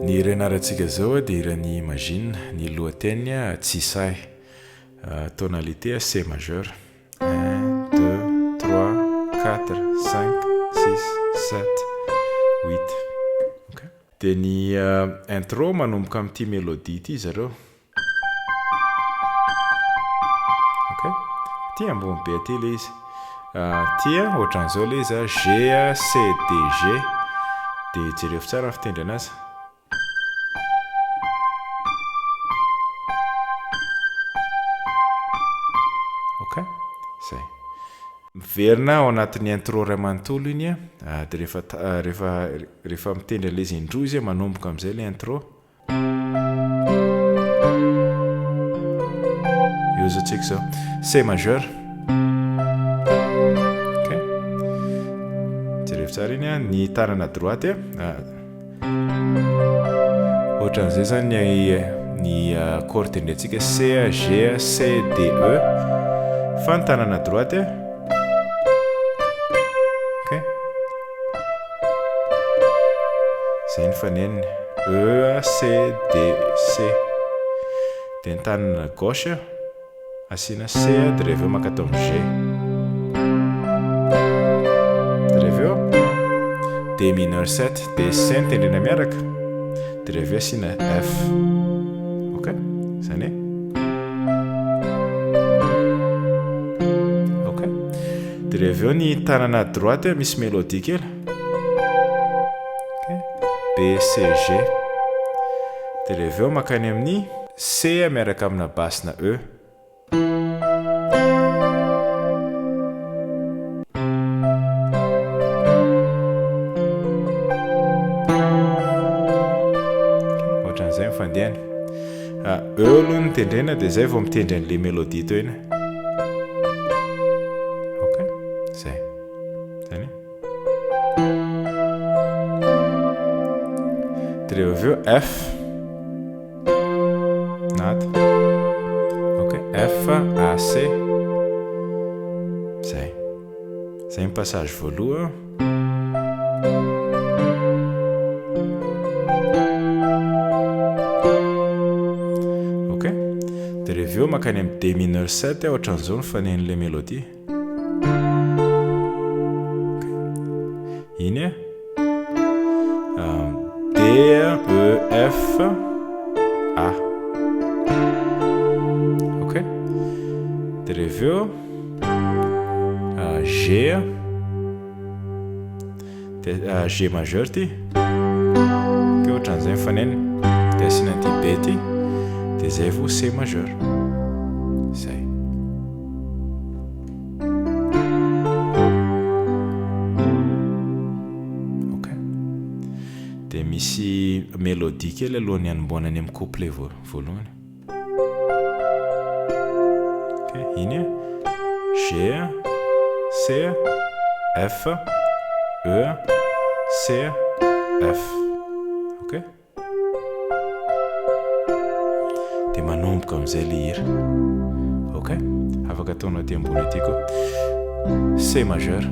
Ny hira ianarantsika izao dia hiran'i Imagine, ny lohateniny Tsy sahy, tonalité C majeur. Un, deux, trois, quatre, cinq, six, sept, huit. Ok. Dia ny intro manomboka amin'ity mélodie ity zareo. Ok. Aty ambony be aty ilay izy. Aty ohatran'izao ilay izy, G, C, D, G. Dia jerevo tsara ny fitendry anazy. Ok, zay. Miverina ao anatin'ny intro iray manontolo iny a, dia rehefa rehefa rehefa mitendry an'ilay izy indroa izy a, manomboka amin'izay ilay intro. Eo izao tsika izao. C majeur. Ok. Jerevo tsara iny a, ny tanana droite a. Ohatran'izay zany ny ny accord tendrentsika C, G, C, D, E fa ny tanana droite ok zay ny faneniny E, C, D, C dia ny tanana gauche Asiana C dia rehefa eo maka atao amin'ny G. Dia rehefa eo D mineur 7, D sy C no tendrena miaraka. Dia rehefa eo asiana F. Ok? Izany hoe. Ok? Dia rehefa eo ny tanana droite misy mélodie kely. Ok? B, C, G. Dia rehefa eo makany amin'ny C miaraka amina basse-na E. Ohatran'izay ny fandehany. E aloha no tendrena dia izay vao mitendry an'ilay mélodie teo iny. Ok, izay. Zany. Dia rehefa avy eo F. Nat. Ok, F, A, C. Zay. Zay ny passage voaloha. Ok. Dia rehefa eo makany amin'ny D mineur 7 ohatran'izao ny fanen'ilay mélodie. Iny e. D, E, F, A. Ok. Dia rehefa eo G, dia G majeur ity. Dia ohatran'izay ny faneniny. Dia asiana an'ity B ity. Dia izay vao C majeur. Izay. Ok. Dia misy mélodie kely alohan'ny hanombohana any amin'ny couplet voalohany. Ok, iny e. G, C, F, E, C, F. Ok. Dia manomboka amin'izay ilay hira. Ok? Afaka ataonao aty ambony aty koa. C majeur.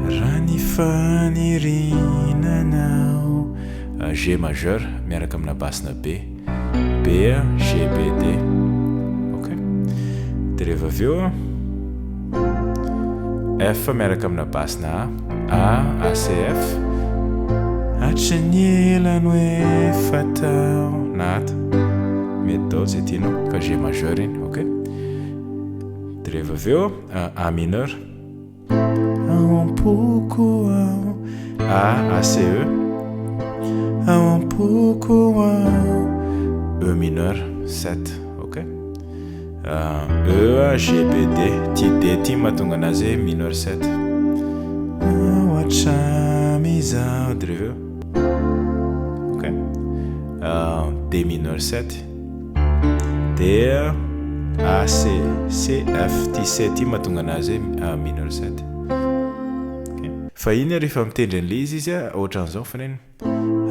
Raha ny faniriana anao. G majeur miaraka amina basse-na B. B, G, B, D. Ok? Dia rehefa avy eo. F miaraka amina basse-na A. A, A, C, F. Hatry ny ela no efa tao. Na ato. Mety daholo izay tianao. Fa G majeur iny, ok? Dia rehefa avy eo, A mineur. Ao am-poko ao. A, A, C, E. Ao am-poko ao. E mineur, 7, ok? E, A, G, B, D. Ity D ity no mahatonga anazy hoe mineur 7. Ao hatramin'izao. Dia rehefa eo. Ok. D mineur 7. D, A, C, C, F. Ity C ity no mahatonga anazy hoe mineur 7. Ok. Fa iny rehefa mitendry an'ilay izy izy ohatran'izao ny fanenony.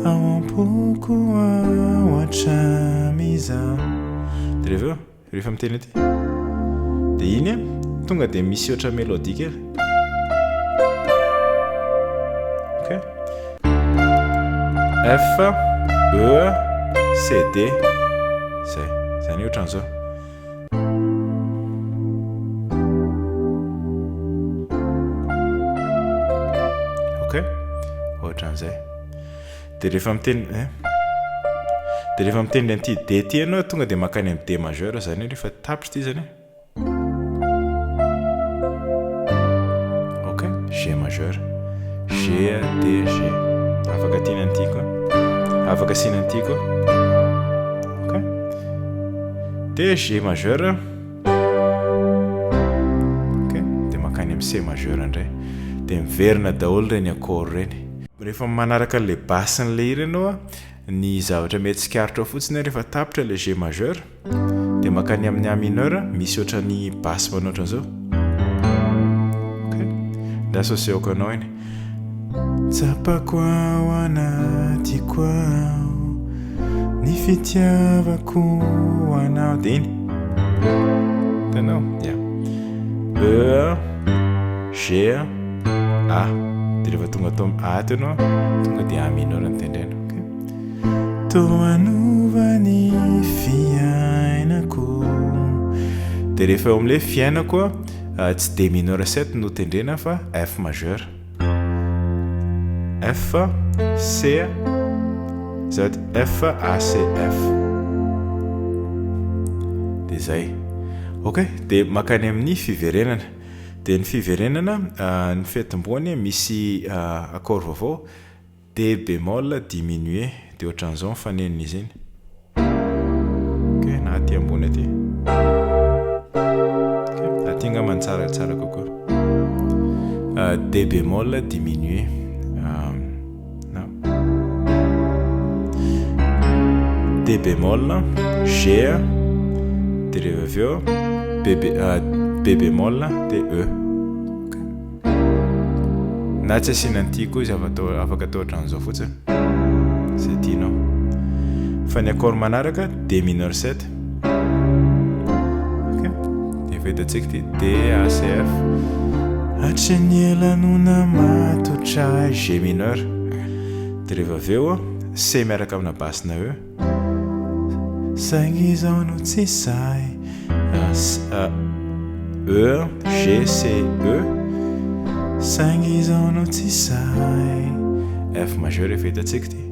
Ao am-poko ao hatramin'izao. Dia rehefa eo, rehefa miteny aty, dia iny tonga dia misy ohatra mélodie kely. Ok. F. E, C, D. Zay. Zany hoe ohatran'izao. Ok? Ohatran'izay. Dia rehefa miteny eh? Dia rehefa mitendry an'ity D ity ianao tonga dia mankany amin'ny D majeur zany hoe rehefa tapitra ity zany. Ok, G majeur. G, D, G. Afaka tiana an'ity koa. Afaka asiana an'ity koa. Ok. Dia G majeur. Ok, dia mankany amin'ny C majeur indray. Dia miverina daholo ireny accord ireny. Rehefa manaraka an'ilay basse-n'ilay hira ianao, ny zavatra mety tsikaritrao fotsiny rehefa tapitra ilay G majeur, dia mankany amin'ny A mineur, misy ohatran'ny basse manao ohatran'izao. Ok, lasa asehoko anao iny. Tsapako ao anatiko ao ny fitiavako anao. Dia iny. Hitanao? Ya. E, G, A. Dia rehefa tonga ato amin'ny A ato ianao, tonga dia A mineur no tendrena. Ok. Toa hanova ny fiainako. Dia rehefa eo amin'ilay fiainako, tsy D mineur 7 no tendrena fa F majeur. F, C, zady F, A, C, F. Dia izay. Ok, dia mankany amin'ny fiverenana. Dia ny fiverenana, ny fiatombohany misy accord vaovao, D bémol diminué, dia ohatran'izao ny fanenon'izy iny. Ok, na aty ambony aty. Ok, aty angamba ny tsara tsara kokoa. D bémol diminué. Na. D bémol, G, dia rehefa avy eo B, B bémol, dia E. Na tsy asiana an'ity koa izy afaka atao ohatran'izao fotsiny. Izay tianao. Fa ny accord manaraka D mineur 7. Ok. Dia efa hitantsika ity D A C F. Hatry ny ela no namatotra ahy G mineur. Dia rehefa avy eo C miaraka amina basse-na E. Saingy izao no tsy sahy E, G, C, E Saingy izao no tsy sahy F majeur efa hitantsika ity.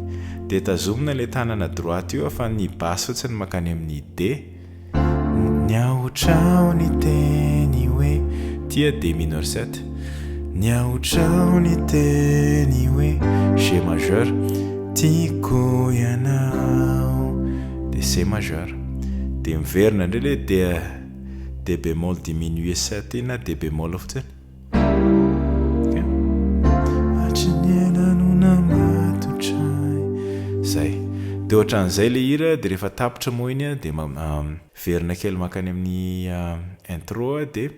Dia tazomina ilay tanana droite io fa ny basse fotsiny mankany amin'ny D. Niahotra aho niteny hoe Tia D mineur 7 Niahotra aho niteny hoe G majeur Tiako ianao Dia C majeur Dia miverina indray ilay D D bémol diminué 7 iny na D bémol fotsiny. Hatry ny ela no namatotra ahy. Zay. Dia ohatran'izay ilay hira dia rehefa tapitra moa iny dia miverina kely mankany amin'ny intro dia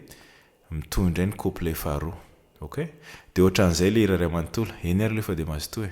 mitohy indray ny couplet faharoa. Ok? Dia ohatran'izay ilay hira iray manontolo. Eny ary aloha fa dia mazotoa e.